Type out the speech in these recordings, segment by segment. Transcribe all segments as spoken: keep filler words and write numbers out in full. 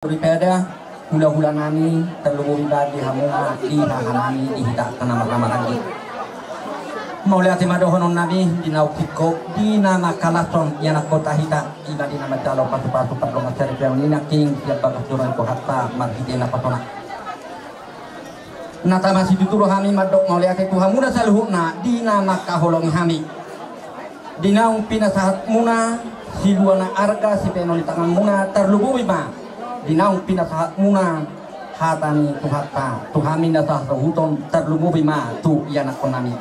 Daripada hula-hula nami, tarlumobi ma di hamuna di haha nami di hita angka na marhahamaranggi. Mauliate ma dohonon nami di naung singkop di na mangkalashon ianakhonta hita, i ma di na manjalo pasu-pasu pardongan saripeon i nangkin sian bagas joro ni Tuhanta marhite naposona. Na tama situtu do hami mandok mauliate tu hamuna saluhutna di na mangkaholongi hami. Di naung pinasahatmuna silua na arga sipeonon ni tanganmuna, tarlumobi ma di naung pinasahatmuna hata ni Tuhanta tu hami na sahasuhuton, tarlumobi ma tu ianakhon nami.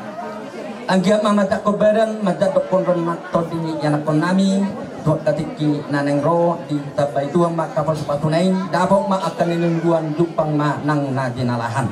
Anggiat ma manjangkon badan, manjangkon ro tondi ni ianakhon nami tu angka tingki na naeng ro. Ditambai Tuhan ma angka pasu-pasuna i, dapot ma angka na niluluan, jumpang ma nang na jinalahan.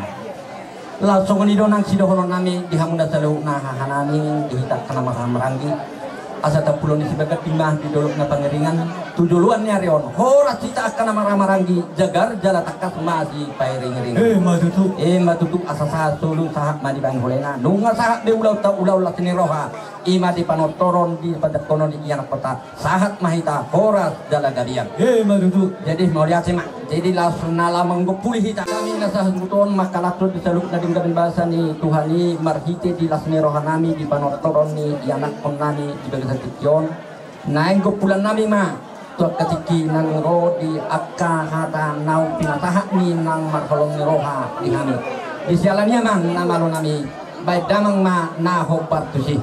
Laos songon i do nang sidohonon nami di hamuna saluhutna haha nami di hita angka na marhahamaranggi. Asa tampulon ni Sibagas Dima di dolok na pangiringan tu joloan ni ari on, horas hita angka na marhahamaranggi, jagar jala tangkas masipairing-iring. Ima tutu. Ima tutu, asa sahat solu sahat ma dibahen holena, nunga sahat be ulaonta ulaon las ni roha, ima di panortoron di pajangkonon ni ianakhonta, sahat ma hita horas jala gabe. Ima tutu. Jadi mauliate ma. Jadi laos na lam manggompuli hita, hami na sahasuhuton mangkalashon di saluhut na denggan basa ni Tuhan i marhite di las ni roha nami di panortoron ni ianakhon nami di bagasan tingki on. Naeng gompulan nami ma tu angka tingki naeng ro di angka hata naung pinasahat ni na marholong ni roha di hami. Di siala ni i amang na malo nami, bahen damang ma na hombar tusi.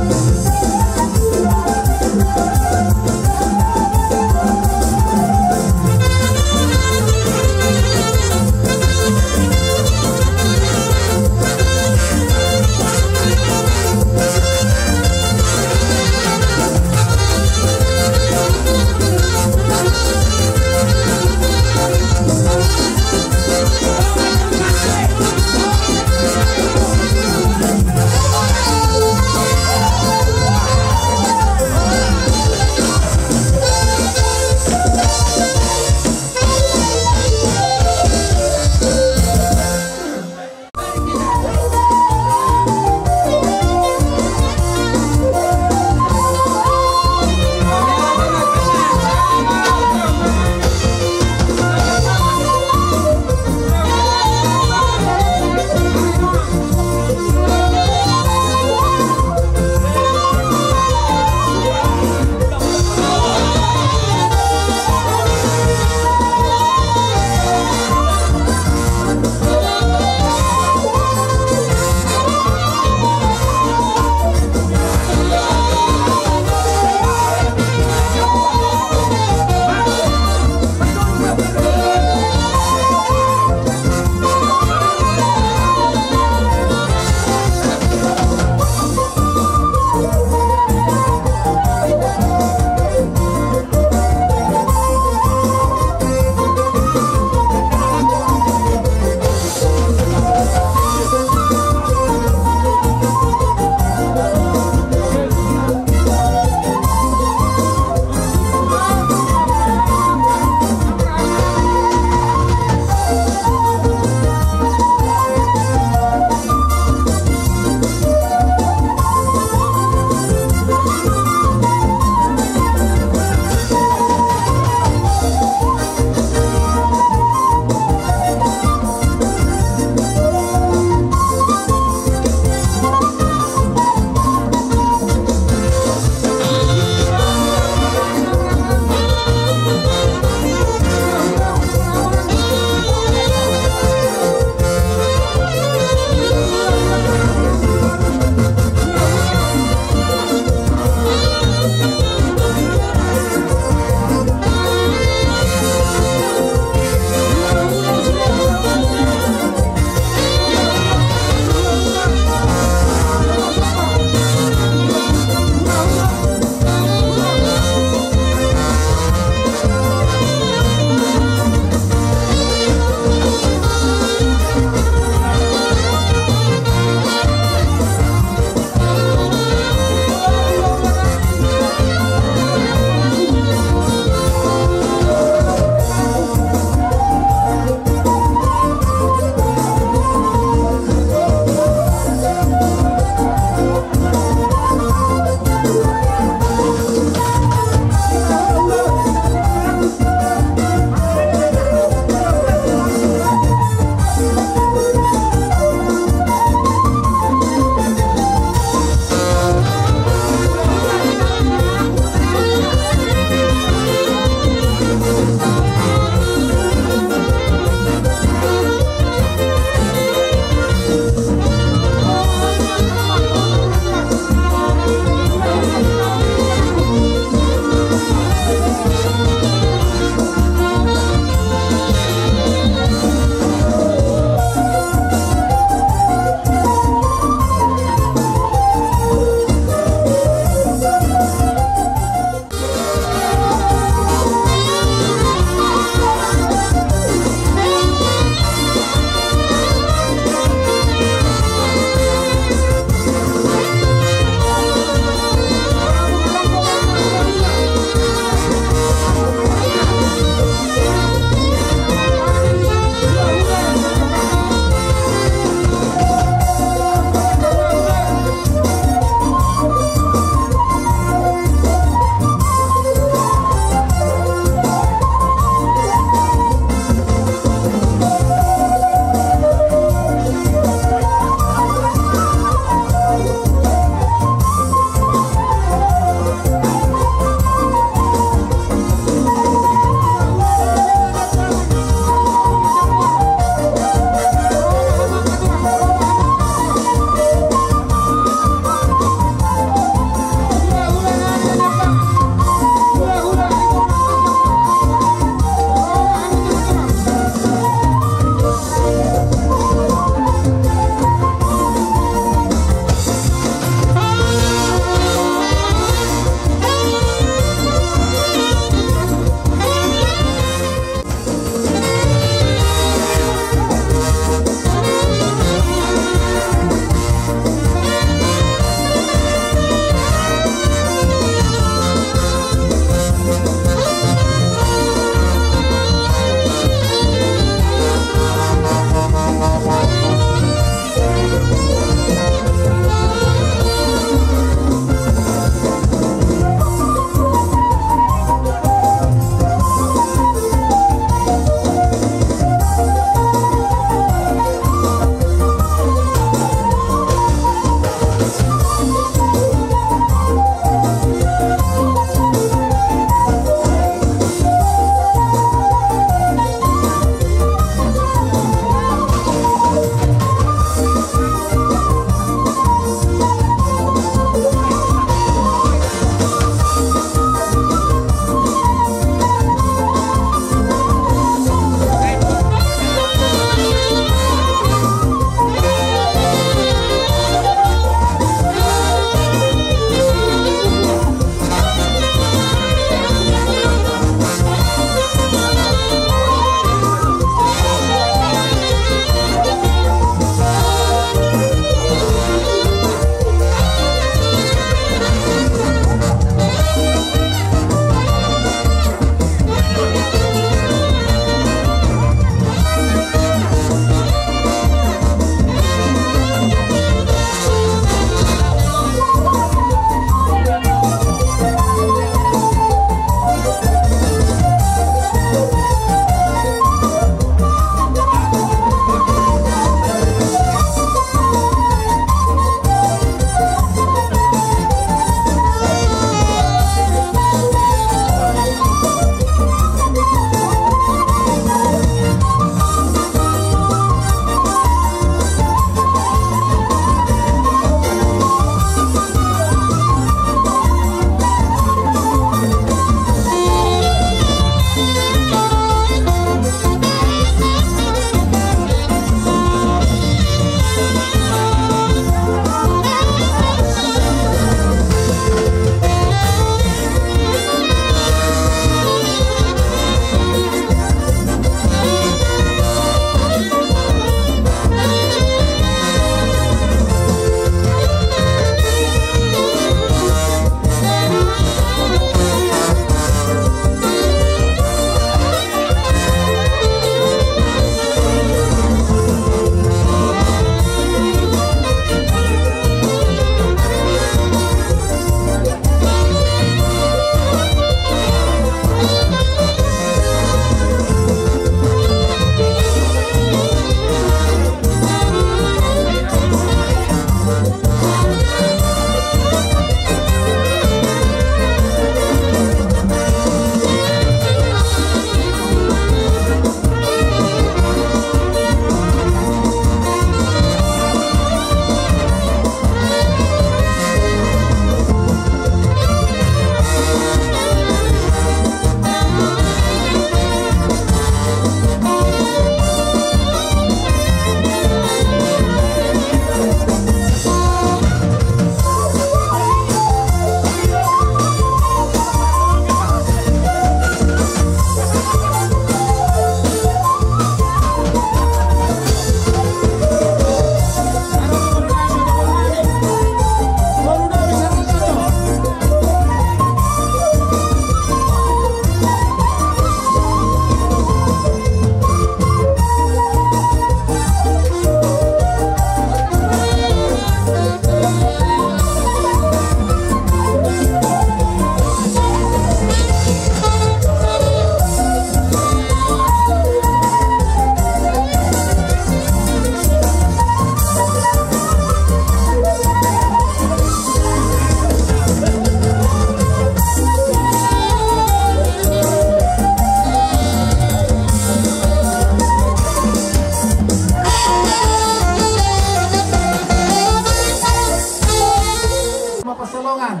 Pansalongan.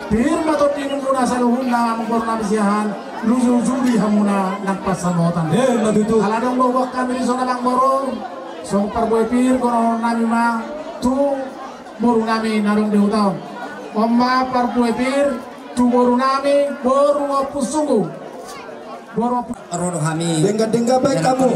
Pir ma tondimuna saluhutna, amangboru nami Siahaan, luju-luju di hamuna nang pansamotan. Emma tutu. Ala dung do boan hami dison, amangboru, songon parbue pir, gonohonon nami ma tu boru nami na adong di huta on. On ma parbue pir tu boru nami, boru Ompusunggu. Ro do hami. Denggan-denggan baen hamu.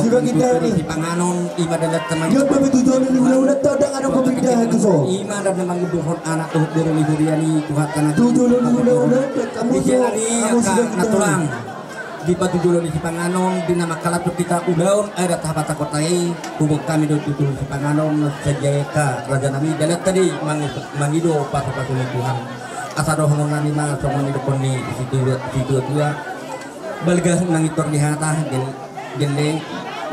Sibagian ni panganon, ima dalan teman. Ia pamitujon ni hulahula, ndang adong hupindahan tuson. Ima dalan manguduhon anak dohot boru ni huria ni Tuhan, karena tujon ni hulahula, baen hamu sibagian ni. Natulang. Di patujolo ni sipanganon, di na mangkalap tu hita ulaon adat hapata kota i, hubungkon hami do tutu sipanganon, sadia hita raja nami, dalan tadi mangi-, mangido pasu-pasu ni Tuhan. Asa dohonon nami ma songon nidok ni situa-, situa-tua. Balga unang intor di hata, gel-, gelleng,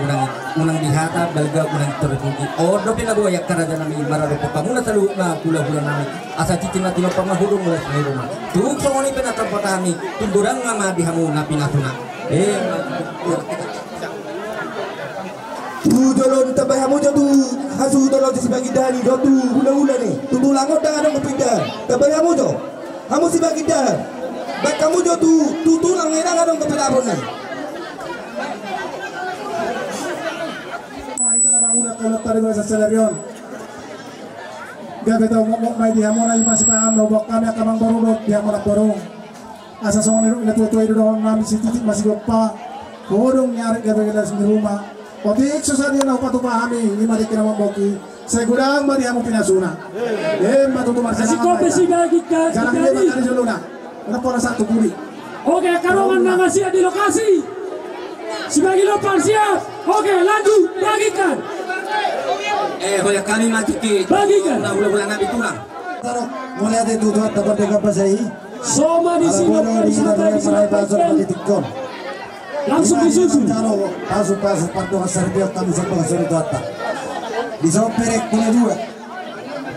unang, unang di hata, balga unang intor di puji. On do pinaboa i, angka raja nami, maradophon hamuna saluhutna hulahula nami. Asa cicil na tinompa ma hudung las ni ruma. Tung songon i pe na tarpatahon i, tung godang ma di hamu na pinasuna. Eh, tu jolo ni, tambai hamu jo tu hasuhuton on sibagian ni, dohot tu hulahula ni, tu tulang on ndang adong hupindahan. Tambai hamu jo. Hamu sibagian. Baen hamu jo tu, tu tulang ni, ndang adong hupindahan. Hita na mangula, kalau tadi bahasa salarion. Gabe tau mokmok ma i di hamu na, ima sipanganon na huboan hami, angka amangboru dohot di hamu namboru. Asa songon nidok ni natuatua i, dohonon nami, sititik ma sigompa, hudung ni arit gabe las ni ruma. Otik so sadia na hupatupa hami, ima dengke na mokmok i, sai godang ma di hamu pinasuna. Emma tutu. Marsilang ma hita. Jalang dia ma tadi jolona. Nang pola satu pudi. Oke, angka dongan na masian di lokasi. Sibagian lompan siap. Oke, lanjut, bagikan. Eh, holan hami ma tingki. Bagikan. Hulahula nami tulang. Mauliate tu Tuhanta pardenggan basa i. Songon i ma di sini, di sini, di sini. Langsung disusun. Pasu-pasu pardongan saripeon, hami sambahas tu Tuhanta. Dison pe rek pole dua.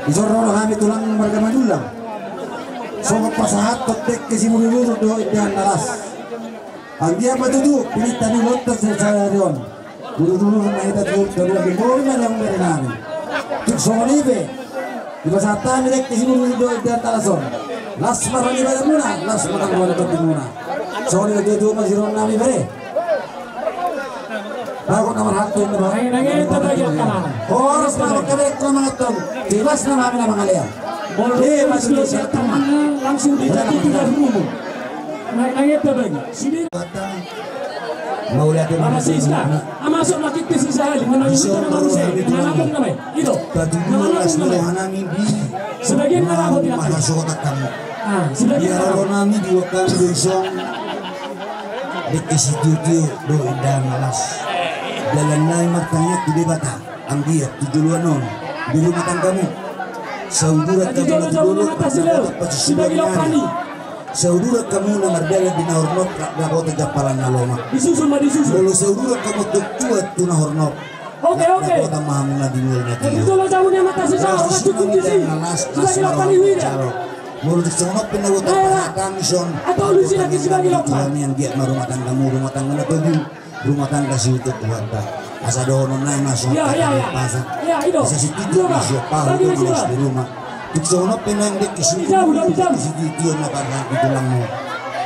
Dison ro do hami tulang marga Manullang. Songon pasahathon dengke simudurudur dohot indahan na las. Anggiat ma tutu pinangido ni Tuhanta sadari on. Mudurudur ma hita tu, tu, tu, tu, tu, tu, tu, tu, tu, tu. Tung songon i pe, dipasahat hami dengke simudurudur dohot indahan na las on. Las ma roha ni badanmuna, las ma roha ni tondimuna. Songon i pe tutu ma siroha nami bere. Bagot na marhalto inna ba. Nang, nang, eta bagian kanan. Horas ma roha ni badanmuna mangaton. Tibas nama hami na mangalean. Molo eh, masuk di siap, langsung di jati tiga rumah. Nang, nang, eta bagian. Sini. Mauliate. Ama Siska, ama sok makin ke sisa hali, menang itu nama Siska, menang apa namanya? Itu. Menang apa namanya? Sebagian mana kau tidak? Ah, sebagian mana? Ro nami di waktu dison. Dengke sitio-tio dohot indahan na las. Dalan nami martangiang tu Debata. Anggiat tu joloan on di rumah tanggamu. Sauduran hamu na tu dolok, na dapotan pasisuruan ni ari. Sauduran hamu na mardalan di na hornop, dapotan jampalan na lomak. Disusun ma, disusun. Molo sauduran hamu tu tuat tu na hornop. Oke, oke. Dapotan ma hamu na di mual na tio. Las ma roha ni jalo. Molo tung songon on pe na huboto pasahat hami dison. Tuhan, anggiat ma rumah tanggamu rumah tangga na togu. Rumah tangga siutup Tuhanta. Asa dohonon nai ma songon hata ni umpasa. Asa sititi ma siompa hudon di rumah. Tung songon on pe naeng dengke sititi na parhang di tulangmu.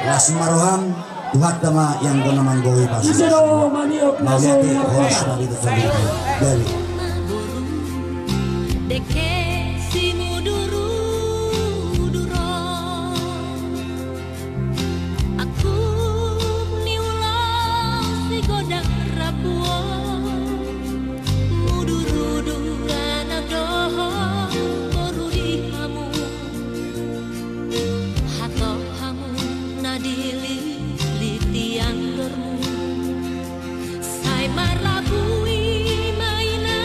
Las ma roham, Tuhanta ma ianggo na manggohi pasu. Mauliate, horas ma di tu sandiri. Gabe. Dengke simudurudur on. Angkup ni ulaon sigodang rambu on, mudurudur anak dohot boru di hamu. Hatop hamu na dilili tiang dormu, sai marlabui ma i na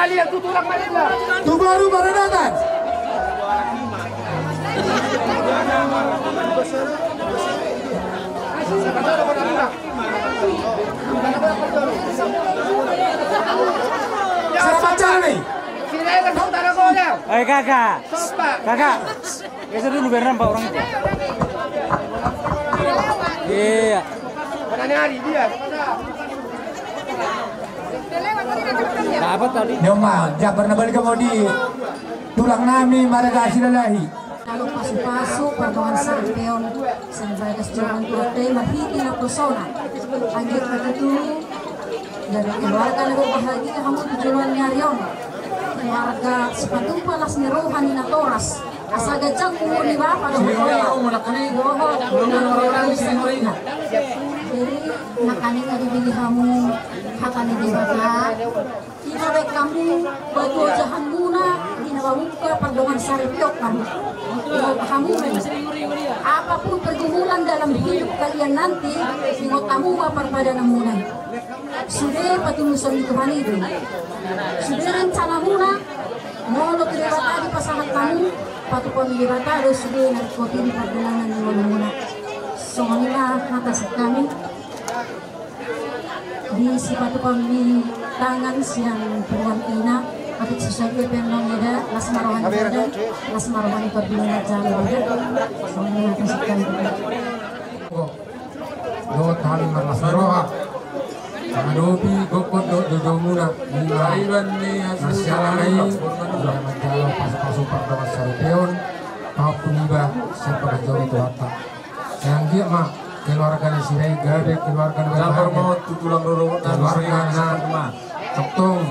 Tu baru baru datang. Siapa cari? Eh, kakak. Kakak. Geser dulu biar nampak orang itu. Iya. Dapat tadi. Dia mah, dia pernah balik ke Modi. Tulang nami marga Silalahi. Lalu pasu-pasu pardongan saripeon sian bagas joro ni Tuhanta i marhite naposona. Anggiat ma tutu gabe keluarga na berbahagia hamu tu joloan ni ari on. Keluarga sipatupa las ni roha ni natoras. Asa ganjang umur ni bapa dohot boru. Jadi nangkaning na dipilih hamu hata ni Debata. Ina baen hamu batu ojahanmuna, ina baen hamu pardongan saripeon hamu. Ingot hamu, apapun pergumulan dalam hidup kalian nanti, ingot hamu ma parpadananmuna i. Sude patuluson ni Tuhan i do. Sude rencanamuna, molo tu Debata dipasahat hamu, patupa ma Debata do sude na ringkot i di pardalanan ni ngolumuna. Songon i ma hata sian hami. Di sipatupaon ni tangan sian puruan ina, otik so sadia pe annon eda, las ma roha ni badan, las ma roha ni parbinaan jala eda. Songon i ma hata sian hami. Dohot hami marlas ni roha mangadopi gokhon dohot joujou muna. Ima na siala na i, manjalo pasu-pasu pardongan saripeon, pahompu niba sian bagas joro ni Tuhanta. Sai anggiat ma keluarga nasida i gabe keluarga na berbahagia. Keluarga na tongtong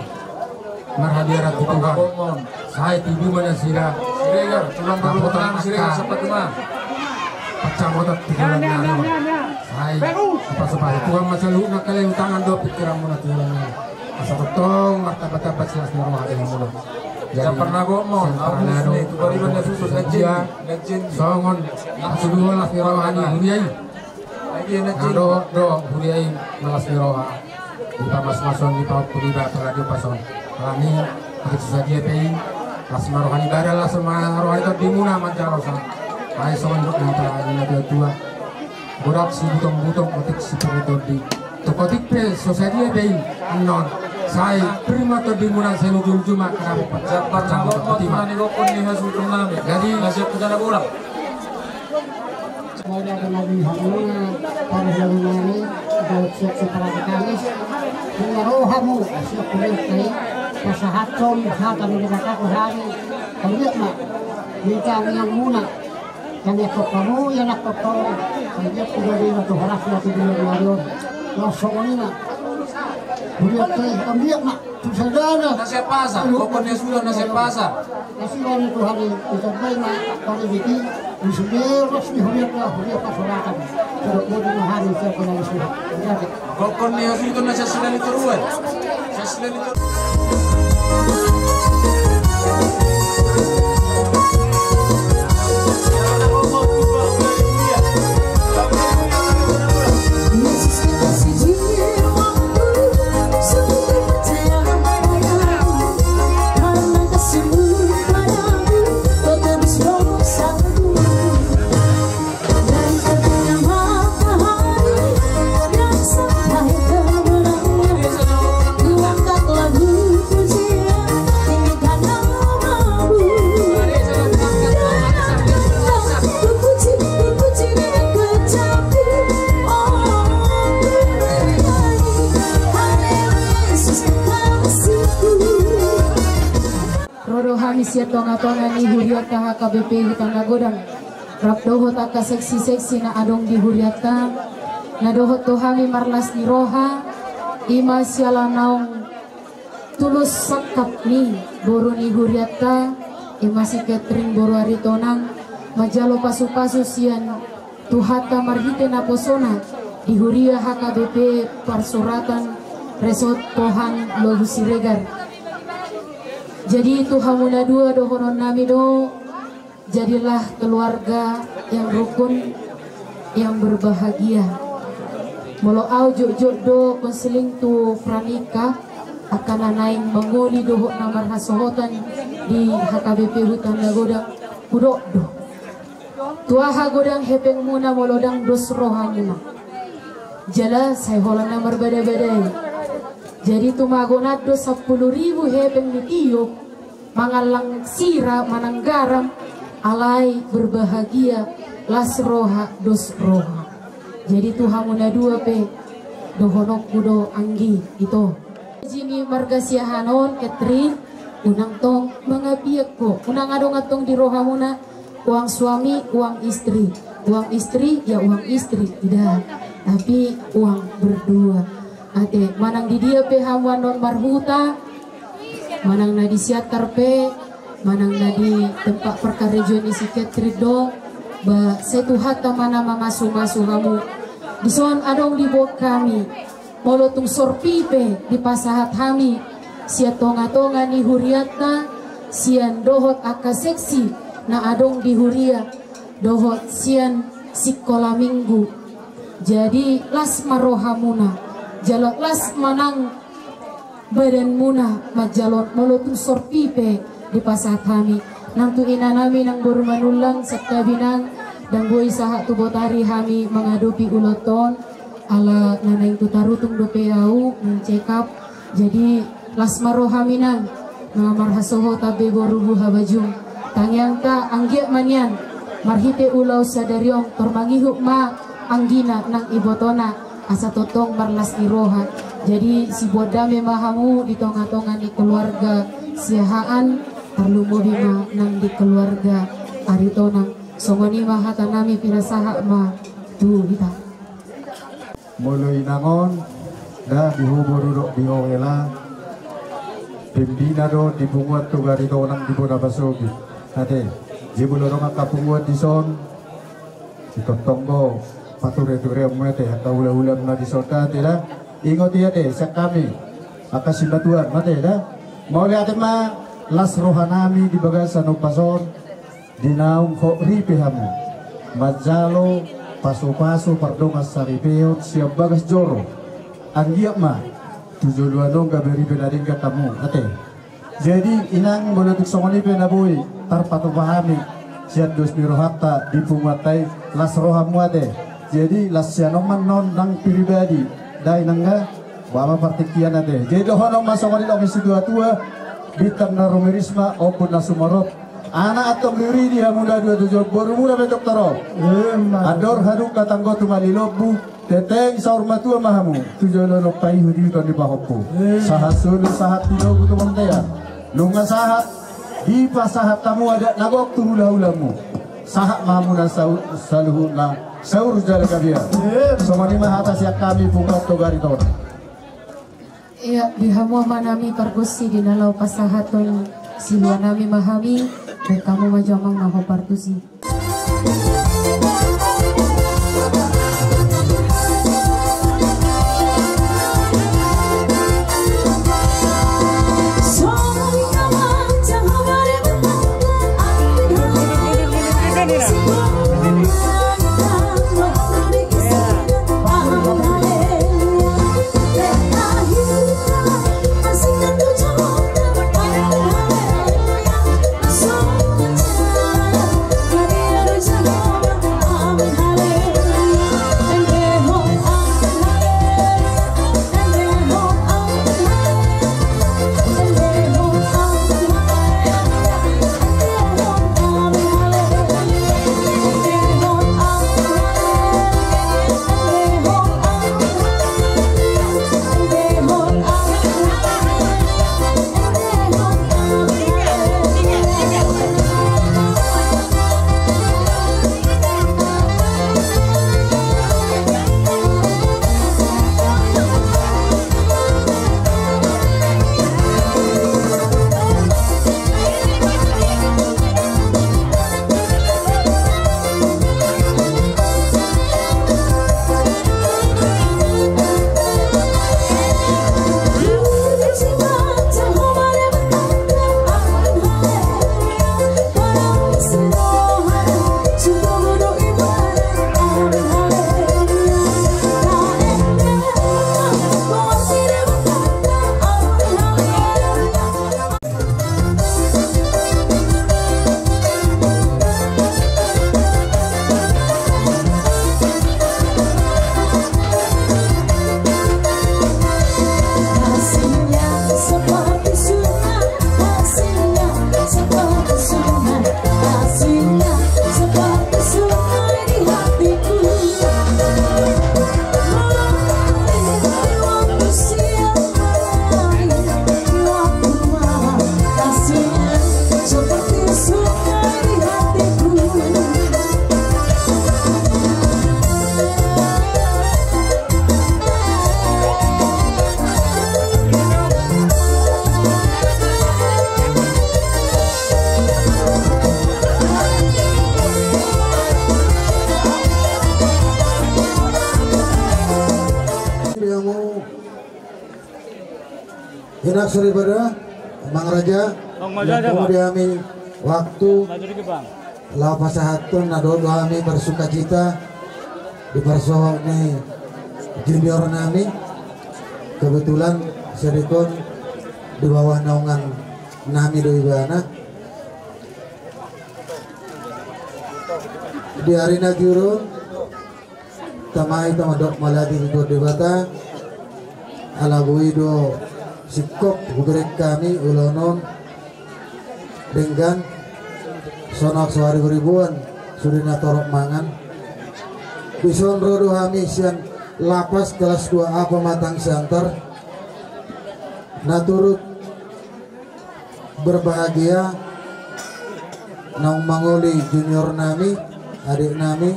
marhabiaran tu Tuhan. Sai tibu ma nasida dapotan angka pansamotan tu joloan ni ari on. Sai dipasu-pasu Tuhan ma saluhutna angka leleng tangan dohot pingkiranmuna tu joloan ni ari on. Asa tongtong martamba-tamba silas ni roha di hamuna. Jadi sian parhalado, sian parhalado, songon pasupasu las ni roha ni huria i. Na dohot do huria i na las ni roha. Di pamas-mason ni pahompu niba apala di upas on. Alani otik so sadia pe i, las ma roha ni badan, las ma roha ni tondimuna manjalo sa. Ai songon dok ni hata ni natua-tua. Godang sibutong-butong otik sipir ni tondi. Tung otik pe so sadia pe i annon, sai pir ma tondimuna, sai luju-luju ma. Jadi Mauliate ma di hamuna, parhalado nami, dohot sian Siparaga Kamis. Nunga ro hamu sian huria i, pasahathon hata ni Debata tu hami. Anggiat ma di tangiangmuna, tangiangkon hamu, ianakhon hamu, anggiat tu gabe na tu horas na tu joloan ni ari on. Laos songon i ma huria i, anggiat ma tu sadana. Na sian pasa, pokokna sudah na sian pasa. Nasida ni Tuhan i, ditambai ma paribiti, di sude ros ni huria, huria pasolatan. Sidok bodi ma hami sian panalis ni huria. Pokokna sudah na sian sida ni toruan. Sian sida ni toruan. Ro do hami sian tonga-tonga ni hurianta H K B P Huta Nagodang, rap dohot angka seksi-seksi na adong di hurianta, na dohot tu hami marlas ni roha, ima siala naung tulus sangkap ni boru ni hurianta, ima si Catherine boru Aritonang, manjalo pasu-pasu sian Tuhanta marhite naposona di huria H K B P Parsuratan Resort Pohan Lobu Siregar. Jadi tu hamu na dua dohonon nami do, jadilah keluarga yang rukun, yang berbahagia. Molo au jotjot do konseling tu pranikah, Angka na naeng mangoli dohot na marhasohotan di H K B P Huta Nagodang, hudok do. Tu aha godang hepengmuna molo ndang dos rohamuna? Jala sai holan na marbada-badai. Jadi tumagon an do sampulu ribu hepeng ni tiop, mangallang sira manang garam, alai berbahagia, las roha dos roha. Jadi tu hamu na dua pe dohononku do anggi, ito. Jini marga Siahaan on, Catherine, unang tong mangapian ho, unang adong antong di rohamuna uang suami, uang istri, uang istri, ya uang istri, tidak, tapi uang berdua. Ate, manang di dia pe hamu annon marhuta, manang na di Siantar pe, manang na di tempat parkarejoan ni si Catherine do, ba sai Tuhanta ma na mamasu-masu hamu. Dison adong diboan hami, molo tung sorpi pe dipasahat hami sian tonga-tonga ni hurianta, sian dohot angka seksi na adong di huria, dohot sian sikola minggu. Jadi las ma rohamuna, jala las ma nang badanmuna manjalo on molo tung sorpi pe dipasahat hami. Nang tu inanami nang boru Manullang, santabi nang, ndang boi sahat tu botari hami mangadopi ulaonta on, ala na naeng tu Tarutung dope au, naeng check up. Jadi las ma rohami nang, na marhasohotan be boru Buhabajung. Tangiangta anggiat ma nian marhite ulaon sadari on tor mangihut ma anggina nang ibotona, asa tongtong marlas ni roha. Jadi siboan dame ma hamu di tonga-tonga ni keluarga Siahaan, tarlumobi ma nang di keluarga Aritonang. Songon i ma hata nami, pinasahat ma tu hita. Molo inang on, da, di ho boru dohot di ho hela, pembina do di punguan Toga Aritonang di bona pasogit. Ate, jadi molo adong angka punguan dison, di tongtong do pature-tureon ma ate angka hula-hula na dison, da, ate, da. Ingot i ate, sian hami angka simatuam, ate, da. Mauliate ma, las rohanami di bagasan ompas on, di naung hot ripe hamu manjalo pasu-pasu pardongan saripeon sian bagas joro. Anggiat ma tu joloan on gabe ripe na denggan hamu, ate. Jadi inang, molo tung songon i pe na boi tarpatupa hami sian dos ni rohanta di punguanta i, las rohamu, ate. Jadi las sian on ma annon nang pribadi, da, inang, da. Boha ma partingkian, ate. Jadi dohonon ma songon i, didok situa-tua, bintang na rumiris ma ombun na sumorop. Anak antong riris di hamu na dua tu jolo, boru muna pe tong taro. Emma. Andor hadungka tanggo tumali lombu, teteng saur matua ma hamu tu jolo on, paihu di huta ni pahompu. Emma. Sahat solu, sahat tinogu tu bontean. Nunga sahat, dipasahat hamu adat na gok tu hula-hulamu. Sahat ma hamuna sau-, saluhutna saur jala gabe. Emma. Songon i ma hata sian hami punguan Toga Aritonang. Ia, di hamu amanami pargonsi, di na laho pasahathon siluanami ma hami, baen hamu ma jo amang na hombar tusi. Hamu inang soripada, amang raja, Bang, maju aja, Bang. Di hami waktu laho pasahathon na dohot hami bersukacita di parsohot ni junior nami. Kebetulan sadihon di bawah naungan nami do ibana. Di ari na jurung, tama hita mandok mauliate tu Tuhan Debata, ala boi do singkop hubereng hami ulaon on, denggan, sonang sahari beribuan sude na torop mangan. Dison ro do hami sian Lapas kelas dua A Pematang Siantar, na turut berbahagia naung mangoli junior nami, adik nami.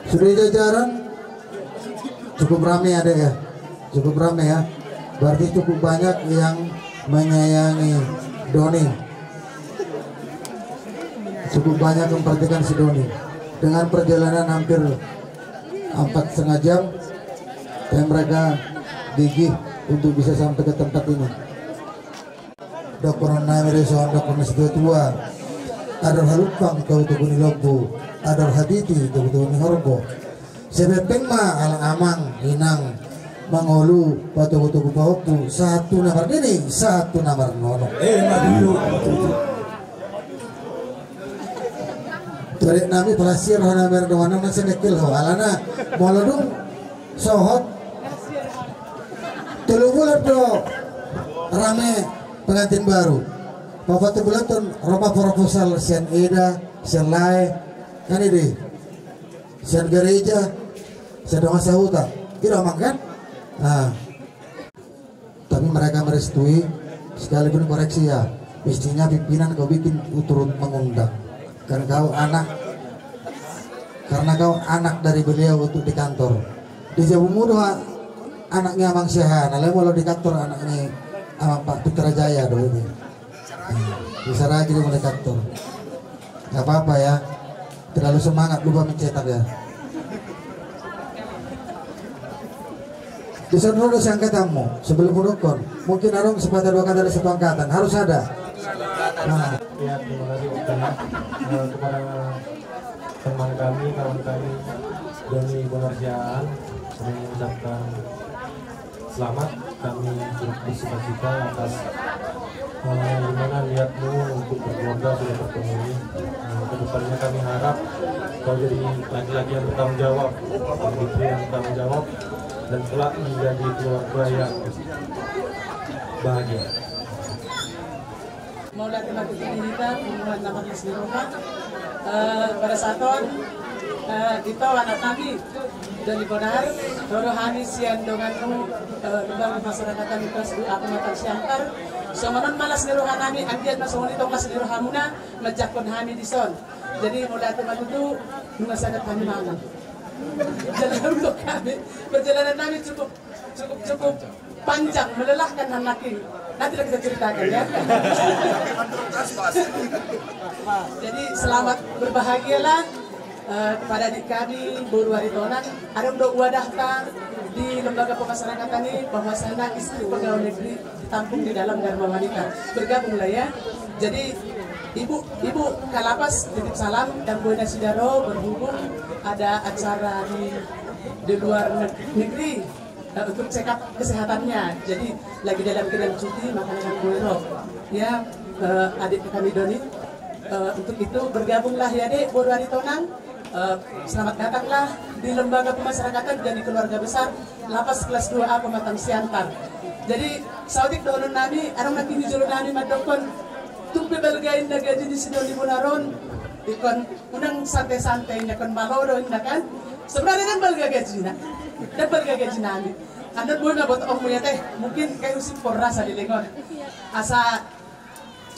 Sude jajaran cukup rame, adik, ya. Cukup rame, ya. Berarti cukup banyak yang menyayangi Doni. Cukup banyak memperhatikan si Doni. Dengan perjalanan hampir empat setengah jam, tapi mereka gigih untuk bisa sampai ke tempat ini. Dohonon nami do songon dohonon ni situa-tua: Adong halumpang togu-togu ni lombu, adong habiti togu-togu ni horbo. Sai pengpeng ma ala amang inang mangolu patogu-togu pahompu, sahat tu na marnini, sahat tu na marnono. Eh, ma tutu. Torek nami, palas sian roha nami, roha nami, senekil ho alana. Molo dung sohot tolu bulan do rame pengantin baru. Paopat bulan tong ro ma proposal sian eda, sian lae, kan, ede, sian gereja, sian dongan sahuta. Ida, amang, kan? Nah. Tapi mereka merestui, sekalipun koreksi, ya, mestinya pimpinan kau bikin turut mengundang. Karena kau anak, karena kau anak dari beliau untuk di kantor. Di jabu muda anaknya Amang Sehan, lalu kalau di kantor anaknya Amang Pak Putra Jaya do ini. Bisa rajin mulai kantor. Nggak apa-apa, ya. Terlalu semangat, lupa mencetak, ya. Dison ro do siangkatanmu, sebelum hudokkon, mungkin adong sepatah dua kata dari satu angkatan, harus ada. Nah. Ya, terima kasih, Pak. Eh, kepada teman kami, kawan kami, Doni Bonar Siahaan, kami mengucapkan selamat, kami turut bersukacita atas, eh, gimana niatmu untuk berkeluarga sudah terpenuhi. Eh, kedepannya kami harap kau jadi laki-laki yang bertanggung jawab, istri yang bertanggung jawab, dan kelak menjadi keluarga yang bahagia. Mauliate ma tutu di hita, punguan na marlas ni roha. Eh, pada saat on, eh, ito anak nami, Doni Bonar, ro do hami sian donganmu, eh, Lembaga Pemasyarakatan kelas dua A Pematang Siantar. Songon on ma las ni roha nami, anggiat ma songon i tong las ni rohamuna, manjangkon hami dison. Jadi, mauliate ma tutu, nunga sagat hami mangan. Jala untuk kami, perjalanan nami cukup Cukup, cukup panjang, melelahkan, Hanaking. Nanti kita ceritakan, ya. Jadi, selamat berbahagialah, eh, kepada adik kami, Boru Aritonang. Adong do wadahta di Lembaga Pemasyarakatan ini, bahwasanya istri pegawai negeri ditampung di dalam Dharma Wanita. Bergabunglah, ya. Jadi, Ibu, Ibu Kalapas titip salam, dan Buena Sidaro berhubung ada acara di, di luar neg-, negeri. Eh, untuk check up kesehatannya. Jadi, lagi dalam keadaan cuti, makanya kan gue ro. Ya, eh, adik kami Doni, eh, untuk itu bergabunglah ya, Dek, Boru Aritonang. Eh, selamat datanglah di Lembaga Pemasyarakatan dan di keluarga besar Lapas kelas dua A Pematang Siantar. Jadi, saotik dohonon nami, adong nangkin di jolo nami mandokkon, tung pe balga inna gaji ni si Doni Bonar on, ingkon unang santai-santai, inna ingkon malo do inna kan. Sebenarnya kan balga gajina. Dan balga gaji nami. Andon boi ma botoonmu ya teh. Mungkin kayak usip porra saleleng on. Asa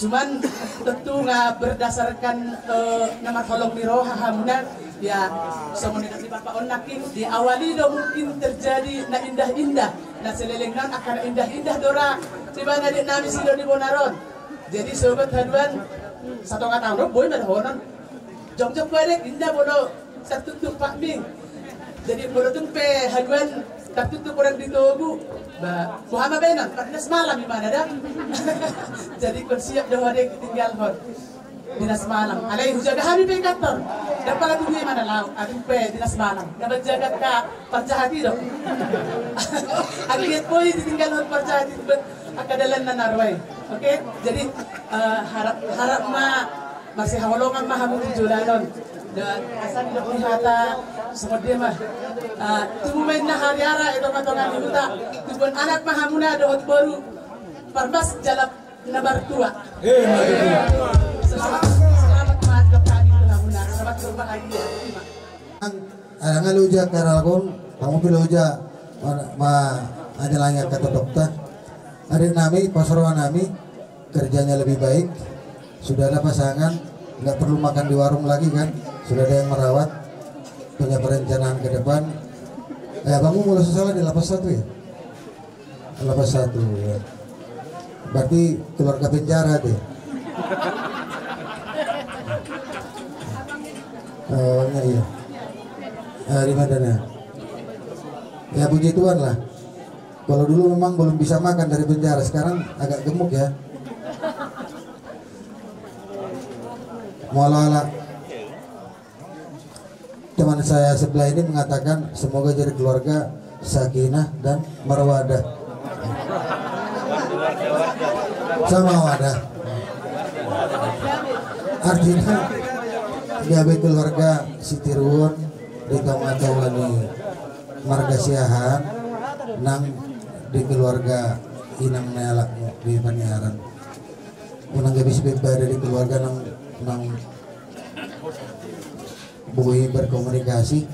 cuman tentu nga berdasarkan, eh, na marholong ni roha hamuna. Ya, songon nidok ni bapak on nangkin, di awal i do mungkin terjadi na indah-indah. Na saleleng on angka na indah-indah do ra. Di mana di nami si Doni Bonar on. Jadi sobat haduan, satonga taon do boi ma dohonon. Jongjong badek, inda molo tartunduk Pak Ming. Jadi, Di togu, ba, boha ma baenon, pardinas malam ibana da. Jadi ingkon siap do ho ditinggalhon. Dinas malam. Alai hujaga hami pe i kantor. Ndang pola tubu ibana laho, adong pe dinas malam. Ndang manjaga angka parjahat i do. Anggiat boi ditinggalhon parjahat i tu angka dalanna na ro i. Oke? Jadi, eh, harap, harap ma marsihaholongan ma hamu tu joloan on. Dan asa didok ni hata songon dia ma. Eh, tubu ma inna hariara i tongatonga ni huta. Tubuan anak ma hamuna dohot boru. Parmas jala na martua. Eh, martua. Selamat, selamat ma didok hami tu hamuna. Selamat berbahagia. Terima. Ndang loja karalgon, hamu pe loja ma-, ma-, manjalangi angka totopta. Adik nami, pos roha nami, kerjanya lebih baik. Sudah ada pasangan, nggak perlu makan di warung lagi kan? Sudah ada yang merawat, punya perencanaan ke depan. Eh, abangmu molo so salah di lapas satu ya? Lapas satu ya. Berarti keluarga penjara tuh. Oh, iya. Eh, di mana ya? Ya, puji Tuhan lah. Kalau dulu memang belum bisa makan dari penjara, sekarang agak gemuk ya. Molo ala teman saya sebelah ini mengatakan semoga jadi keluarga sakinah dan marwadah. Sama wadah. Artinya gabe keluarga sitiruon di tongatonga ni marga Siahaan nang di keluarga inang ni anakmu di Paniaran. Unang gabe sibebada di keluarga nang, nang boi berkomunikasi.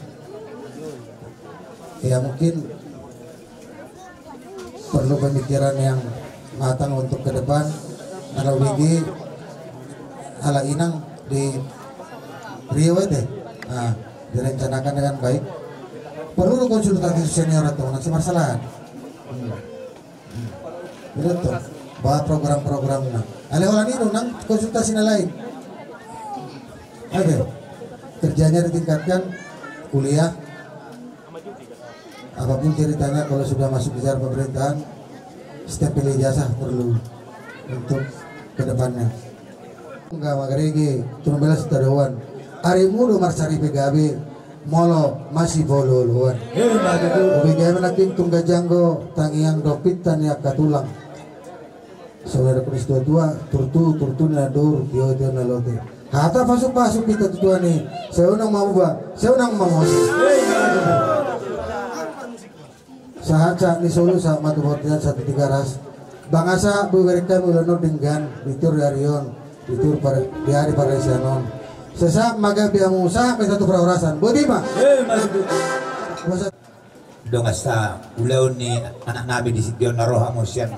Ya, mungkin perlu pemikiran yang matang untuk ke depan. Kalau bagi ala inang di Riau itu, nah, direncanakan dengan baik. Perlu konsultasi senior atau nanti masalah. Hmm. Betul. Bahwa program-programna. Alai holan i do nang konsultasi na lain. Oke. Kerjanya ditingkatkan, kuliah. Apapun ceritanya, kalau sudah masuk di jalan pemerintahan, stempel ijazah perlu untuk ke depannya. Nunga magarege, tu na belas tadauan. Arimu do marsaripe gabe, molo masipaolooloan. Ima tutu. Ubi gabe na pintung gajanggo, tangiang do pinta ni angka tulang. Saudara Kristus tua, turtu, turtu na dur, tio, tio na lote. Hata pasupasu pinta tu Tuhan i, sai unang mamuba, sai unang mamose. Ima tutu. Sahat-sahat ni solu, sahat ma tu bontean, sahat tu Tigaras. Bangasa boi bereng hami ulaon on denggan, di tiur ari on, di tiur par-, di ari parasian on. Sai sahat ma gabe hamu, sahat ma hita tu parhorasan. Boti ma. Ima tutu. Dongan saulaon ni anak nami di Sition na ro hamu sian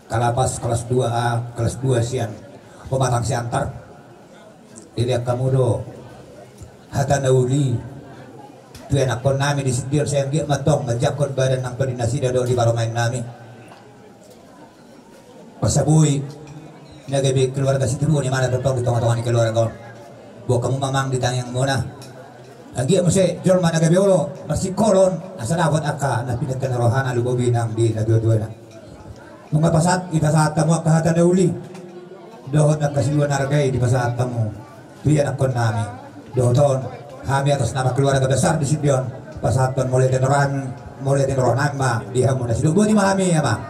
Kalapas kelas dua A, kelas dua sian Pematang Siantar. Dilehon hamu do hata na uli tu ianakhon nami di Sition, sai anggiat ma tong manjangkon badan nang di nasida dohot di parumaen nami. Asa boi na gabe keluarga sitiruon imana tongtong di tongatonga ni keluarga on. Boan hamu ma amang di tangiangmuna. Anggiat muse jolma na gabe olo marsingkolon asa dapot angka na pinangkena rohana, lumobi nang di natuatuana. Nunga pasahat, dipasahat hamu angka hata na uli dohot angka siluan arga i dipasahat hamu tu ianakhon nami. Dohot on hami atas nama keluarga besar di Sition pasahathon mauliate ni roha nami, mauliate ni roha nami ma di hamu nasida. Boti ma hami, amang.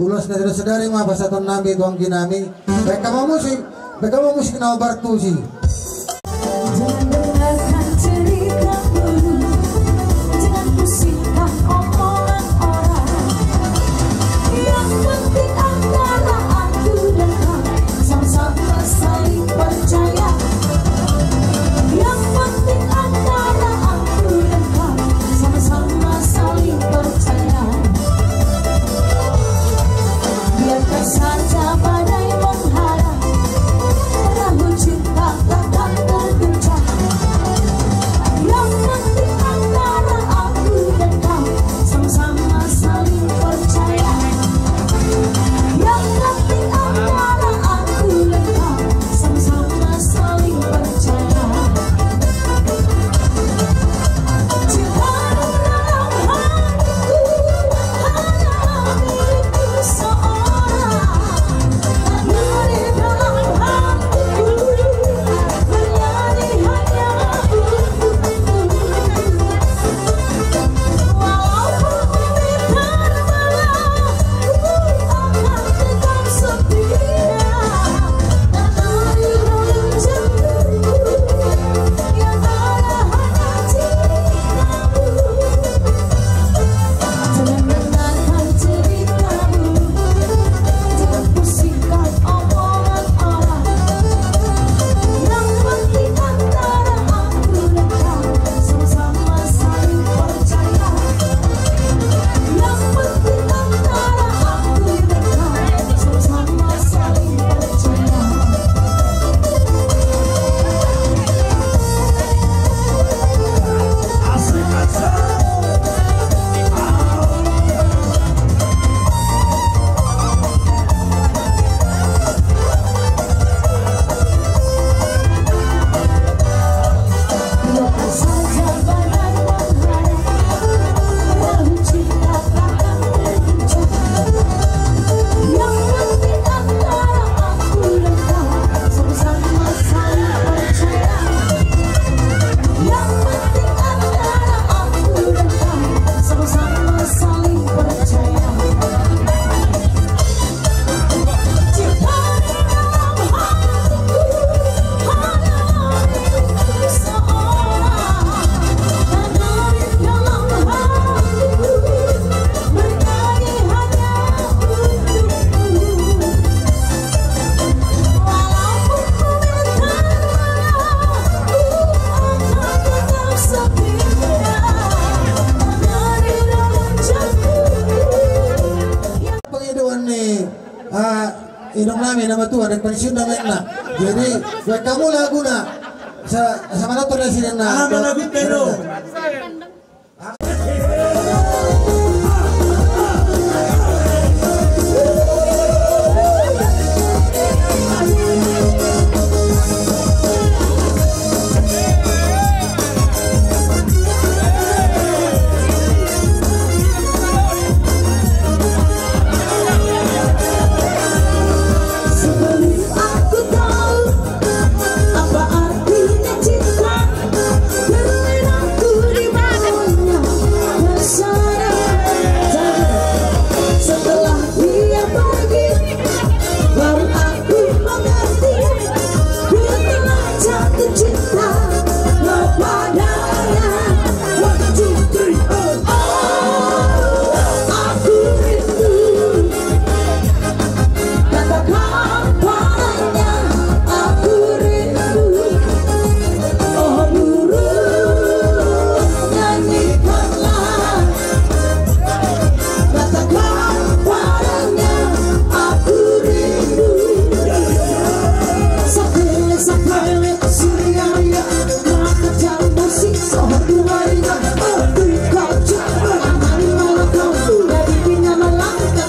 Ulos na sadari ma pasahaton nami tu anggi nami. Baen hamu musik, baen hamu musik na martusi. Jangan dengarkan cerita dulu, jangan pusingkan omongan orang. Yang penting antara aku dan kau sama-sama saling percaya. Yang penting antara aku dan kau sama-sama saling percaya. Biarkan saja badai menghara, perahu cinta tak Dong nami nama tua dan pensiun nama na. Jadi buat kamu laguna. Sa sama dokter dari sini na. Nama lagu teno. Sebelum aku tahu apa artinya cinta, terlena aku di bawahnya bersara. Setelah dia pergi, baru aku mengerti, ku telah jatuh cinta kepadanya. One, two, three, oh. Oh, aku rindu. Katakan padanya, aku rindu. Oh, burung, nyanyikanlah. Katakan padanya, aku rindu. Sapele, sapele, suria-ria, maka jambu si sohor dua ria. Oh, duka jambu, amali malakau, dari pinya malangka.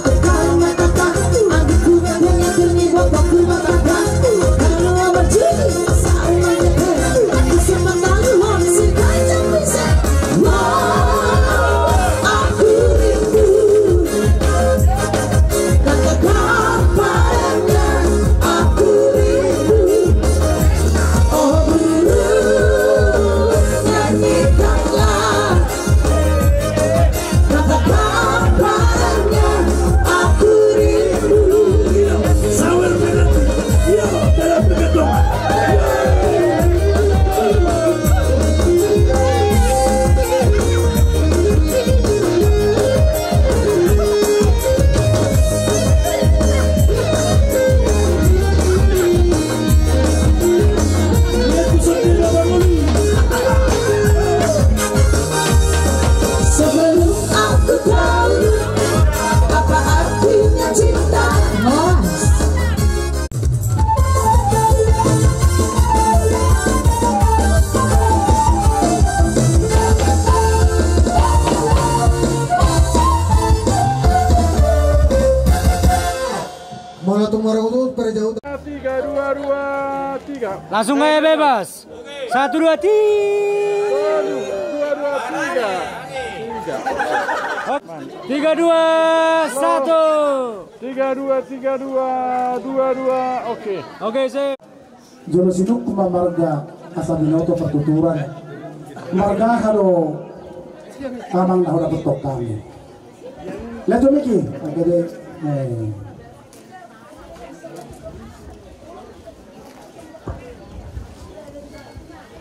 Katakan padanya, aku rindu. Sawer berarti. Iya, dalam bergedong. Sebelum aku tahu apa artinya cinta. Molo tung marungut, perjauh. Tiga, dua, dua, tiga. Langsung aja bebas. Satu, dua, tiga. Dua, dua, tiga. Tiga. Tiga, dua, satu. Tiga, dua, tiga, dua, dua, dua. Oke. Oke, sip. Jolo sidung ma marga asa binoto partuturan. Marga aha do amang na hudapot hami. Lihat tu Miki. Oke deh. Eh.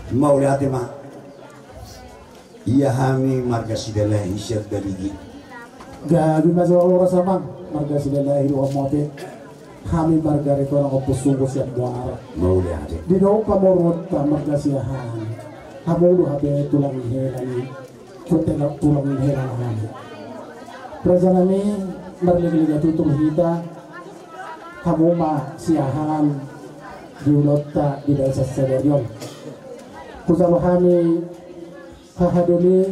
Mauliate ma. Ia hami marga Silalahi sian Baligi. Gabe ma jolo horas amang, marga Silalahi do hamu ate. Hami marga Ritonang Ompusunggu sian Muara. Mauliate. Didok pamoruonta marga Siahaan. Hamu do hape tulang ni hela ni. Tulang ni hela nami. Raja nami, marliga-liga tutu hita. Hamu ma Siahaan di ulaonta di bagasan sadari on. Hujalo hami hahadoli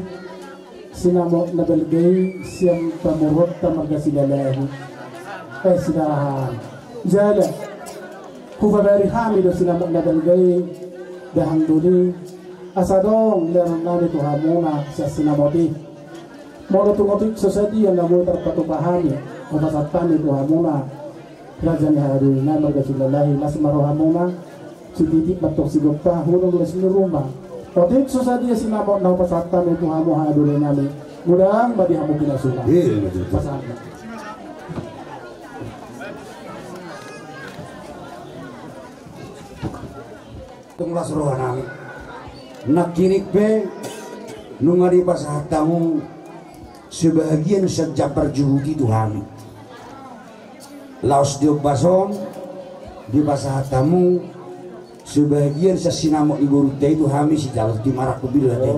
sinamot na balga i sian pamoruonta marga Silalahi. Eh, Silalahi. Jala hupabari hami do sinamot na balga i, dahahang doli, asa adong lehonon nami tu hamuna sian sinamot i. Molo tung otik so sadia na boi tarpatupa hami, hupasahat hami tu hamuna. Raja ni hahadoli nami marga Silalahi, las ma rohamuna. Sititi ma tong sigompa, hudon las ni ruma. Otik so sadia sinamot na hupasahat hami tu hamu hahadoli nami. Godang ma di hamu pinasuna. Iya, iya, betul, betul. Pasahat ma. Tung las roha nami. Nangkining pe nunga dipasahat hamu sebahagian sian jambar juhut i tu hami. Laos di ombas on dipasahat hamu sebahagian sian sinamot ni borunta i tu hami, sijalo tu marangkup i do ate.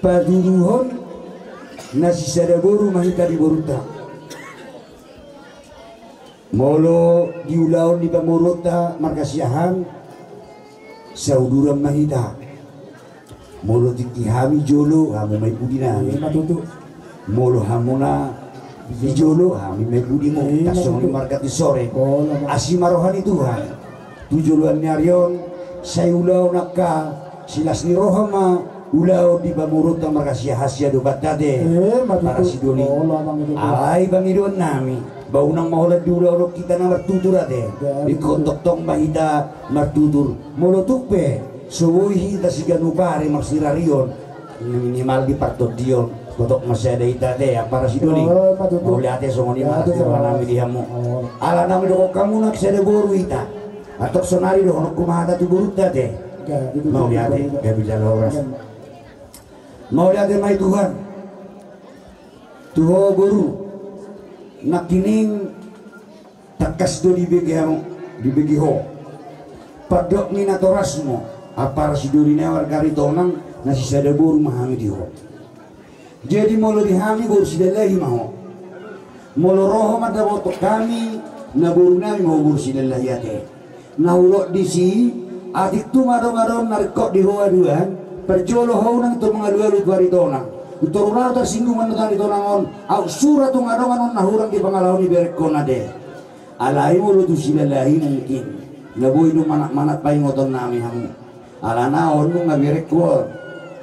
Patuduhon na sisada boru ma hita di borunta. Molo di ulaon ni pamoruonta marga Siahaan, sauduran ma hita. Molo tingki hami jolo, hamu ma i pudi nami. Ima tutu. Molo hamuna di jolo, hami ma i pudimu. Ima tutu. Tarsongon i marga Tinasore. Olo ma. Asi ma roha ni Tuhan tu joloan ni ari on, sai ulaon angka silas ni roha ma ulaon di pamoruonta marga Siahaan siadopanta ate. Ima tutu. Parasidoli. Olo ma tutu. Alai pangidoan nami, ba unang ma holan di ulaon on hita na martutur ate. Ingkon tongtong ma hita martutur. Molo tung pe so boi hita siganup ari marsirarion, minimal di partondion, tongtong ma sada hita ate, parasidoli. Mauliate, songon i ma hata ni roha nami di hamu. Ala naung didokhon hamu nang sada boru hita. Antong sonari dohononku ma hata tu borunta ate. Mauliate, gabe jala horas. Mauliate ma i Tuhan. Tu ho boru, nangkining tangkas do dibege hamu, dibege ho. Pandok ni natorasmu, parasidoli na marga Aritonang, na sisada boru ma hami di ho. Jadi molo di hami boru Silalahi ma ho. Molo ro ho mandapothon hami, na boru nami ma ho boru Silalahi ate. Na hudok disi, atik tung adong-adong na ringkot di ho haduan, parjolo ho unang tung mangalualu tu Aritonang. Tung torus ro tarsinggungan tu Aritonang on, aut sura tung adong-adong na hurang di pangalaho ni berengkon ate. Alai molo tu Silalahi mungkin na boi do manat-manat paingoton nami hamu. Alana on nunga berengku on.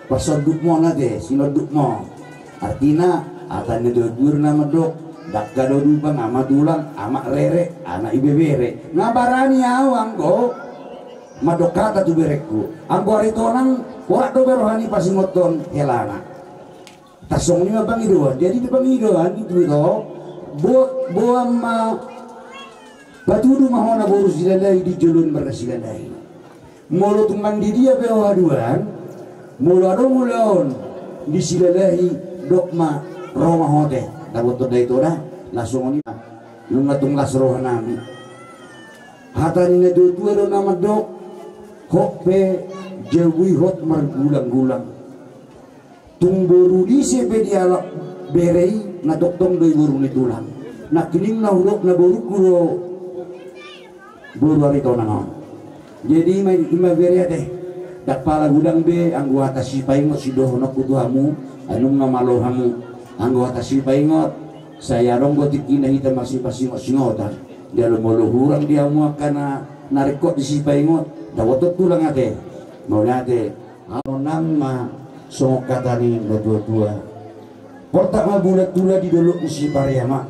Parsondukmu on ate, sinondukmu. Artina, hata ni natuatua do na mandok, dangka do dupa, nga ma tulang, amak rere, anak ibebere. Nga barani au anggo mandok hata tu berengku. Anggo Aritonang, horas do be roha ni pasingothon helana. Tarsongon i ma pangidoan. Jadi di pangidoan i tutu, bo-, boan ma patudu ma ho na boru Silalahi di jolo ni marga Silalahi. Molo tung mandidia pe ho haduan, molo adong ulaon di Silalahi, dok ma, ro ma ho ate. Dapothon da ito da, laos songon i ma. Nunga tung las roha nami. Hata ni natuatua do na mandok, hot pe jabu i hot margulang-gulang. Tung boru disi pe dialap bere i, na tongtong do i boru ni tulang. Nangkining na hudok na borungku do boru Aritonang on. Jadi ima, ima bere ate. Ndang pala godang be anggo hata sipaingot sidohononku tu hamu, ai nunga malo hamu. Anggo hata sipaingot, sai adong do tingkina hita marsipasingot-singotan. Jala molo hurang di hamu angka na, na ringkot di sipaingot, dapothon tulang ate. Mauliate. Annon ma songon hata ni natuatua. Portat ma bulan tula di dolok ni si Pariama.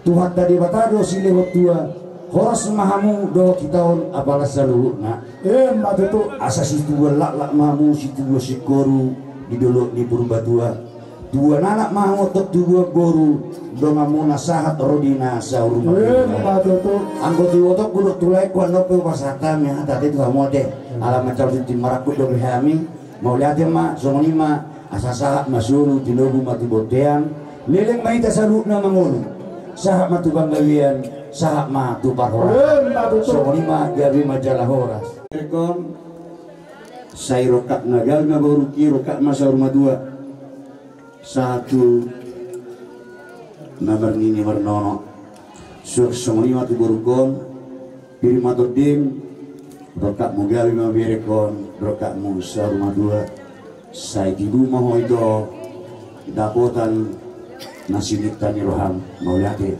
Tuhanta Debata do silehon tua. Horas ma hamu dohot hita on apala saluhutna. Ima tutu. Asa situbuan laklak ma hamu situbuan singkoru di dolok ni Purbatua. Tubuan anak ma hamu antong tubuan boru, donganmuna sahat ro di na saur matua. Ima tutu. Anggo tu ibotongku dohot tu laengku annon pe hupasahat hami hata ate tu hamu ate. Ala mansai tintin marangkup dope hami. Mauliate ma, songon i ma, asa sahat ma solu, tinogu ma tu bontean. Leleng ma hita saluhutna mangolu. Sahat ma tu panggabean, sahat ma tu parhorasan. Ima tutu. Songon i ma, gabe ma jala horas. Sai rongkap na gabe ma boru, rongkap ma saur matua. Sahat tu na marnini marnono. So-, songon i ma tu borungkon, pir ma tondim, rongkapmu gabe ma berengkon, rongkapmu saur matua, sai tibu ma ho ito dapotan na sininta ni roham, mauliate.